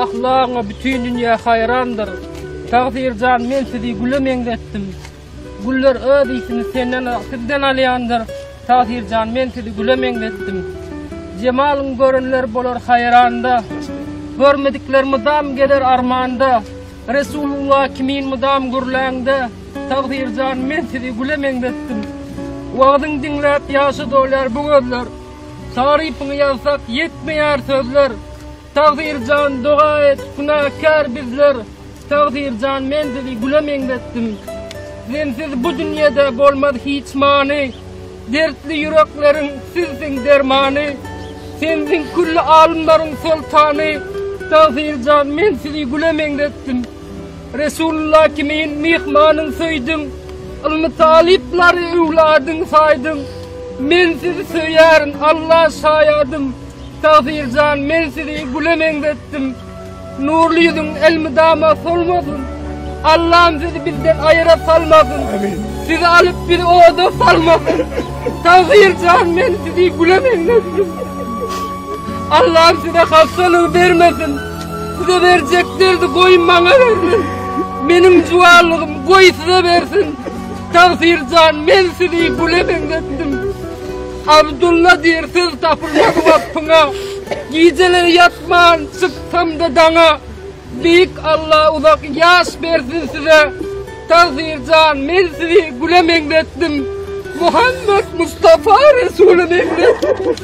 Ahlagyňa bütin dünýä haýrandyr. Tagsyr jan men sizi güle meňzetdim. Güller öz ysyny senden sizden alýandyr. Tagsyr jan men sizi güle meňzetdim. Jemalyň görenler bolar haýranda. Görmedikler mydam gezer armanda. Resulullah kimin mydam gürläňde. Tagsyr jan men sizi güle meňzetdim. Wagzyň diňläp ýaşa dolýar bu gözler. Tarypyňy ýazsak ýetmeýär sözler. Tagsyr jan doga et günäkär bizler. Tagsyr jan men sizi güle meňzetdim. Sensiz bu dünýede bolmaz hiç many. Dertli ýürekleriň sizsiň dermany. Sensiň külli alymlaryň soltany. Tagsyr jan men sizi güle meňzetdim. Resulullah kimin myhmanyň söýdüň. Ylmy talyplary öwladyň saýdyň. Men sizi söýärin Alla şaýadym. Tagsyr jan men sizi güle meňzetdim. Nurly ýüzüň elmydama solmasyn. Allam sizi bizden aýra salmasyn. Sizi alyp bizi oda salmasyn. Tagsyr jan men sizi güle meňzetdim. Allam size hassalygy bermesin. Size berjek derdi goý maňa bersin. Meniň juwanlygym goý size bersin. Tagsyr jan men sizi güle meňzetdim. Abdulla diýr söz tapylmaz waspyňa. Gijeleri ýatman çyksam-da daňa. Beýik Alla uzak ýaş bersin size. Tagsyr jan men sizi güle meňzetdim. Muhammet Mustafa Resula meňzetdim.